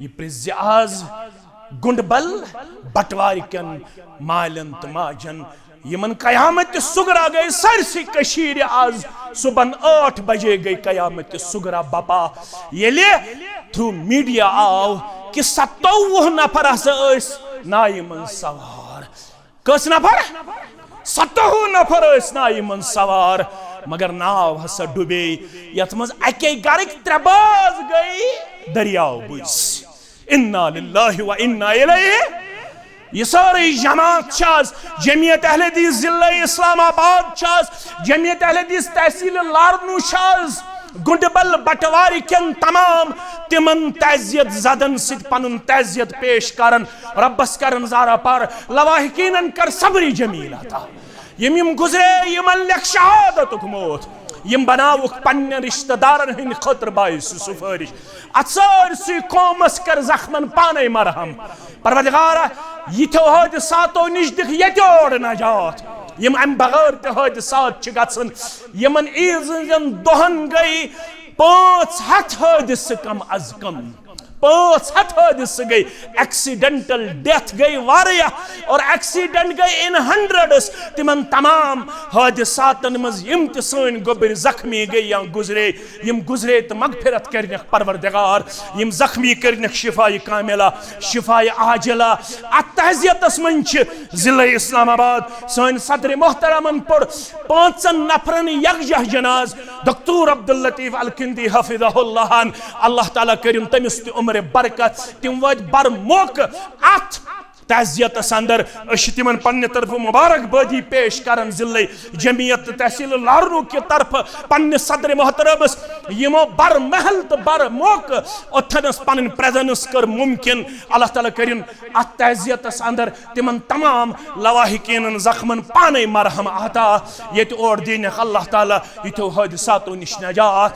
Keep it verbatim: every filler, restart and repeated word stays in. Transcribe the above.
یہ پرزِ آز گنڈبل بٹوارِ کٮ۪ن مالٮ۪ن تہٕ ماجن، یمن قیامت صغرا گٔے سٲرسٕے کٔشیٖرِ آز صبحن ٲٹھ بجے گٔے قیامت صغرا بپا، ییٚلہِ through media آو کہ ستووُہ نفر ہسا ٲسۍ نایہِ منٛز سوار۔ کٔژ نفر؟ ستووُہ نفر ٲسۍ نایہِ منٛز سوار، مگر ناو ہسا ڈُبے، یتھ منٛز اکے گرٕکۍ ترٛےٚ باز گٔے دٔریاو بُزۍ۔ انا للہ و انا الیہ۔ یہ سٲرٕے جماعت چھِ آز، جمعیت اہل حدیث ضلع اسلام آباد چھِ آز، جمعیت اہل حدیث تحصیل لارنو چھِ آز گنڈبل بٹوارِ کٮ۪ن تمام تمن تعزیت زدن سۭتۍ پنُن تعزیت پیش کران۔ ربس کرن زارہ پار، لواحقینن کر صبر جمیل عطا۔ یم یم گزرے، یمن لیکھ شہادتک موت، یم بناوکھ پننٮ۪ن رشتہ دارن ہٕنٛدِ خٲطرٕ باعث سفٲرش۔ اتھ سٲرسٕے قومس کر زخمن پانے مرہم۔ پروردگارا، یتھیو حٲدثاتو نِش دِکھ یتہِ اور نجات۔ یم امہِ بغٲر تہِ حٲدثات چھِ گژھان، یمن عیٖذ ہٕنٛدٮ۪ن دۄہن گٔے پانٛژھ ہتھ حٲدثہٕ کم از کم۔ پانٛژھ ہتھ حٲدثہٕ گٔے، accidental death گٔے واریاہ، اور accident گٔے in hundreds۔ تمن تمام حٲدثاتن منٛز یم تہِ سٲنۍ گوٚبرۍ زخمی گٔے یا گزرے، یم گزرے تہٕ مغفرت کرنکھ پروردگار، یم زخمی کرنکھ شفایہِ کاملہ، شفایہِ عاجلہ۔ اتھ تعزیتس منٛز چھِ ضلع اسلام آباد سٲنۍ صدر محترمن پوٚر پانٛژن نفرن یکجاہ جناز۔ دکتور عبداللطیف الکندی حفظہ اللہ ہن، اللہ تعالیٰ کٔرِن تٔمِس تہِ عمرِ برکت۔ تِم وٲتۍ بر موقعہٕ اتھ تعزیتس اندر۔ أسۍ چھِ تِمن پننہِ طرفہٕ مبارکبٲدی پیش کران، ضلع جمعیت تہٕ تحصیل لارنو کہِ طرفہٕ پننہِ صدر محترمس، یِمو بر محل تہٕ بر موقعہٕ اوٚتھنس پنٕنۍ presence کٔر ممکن۔ اللہ تعالیٰ کٔرِن اتھ تعزیتس اندر تمن تمام لواحقینن زخمن پانے مرہم عطا، ییٚتہِ اور دینکھ اللہ تعالیٰ یتھیو حٲدثاتو نِش نجات۔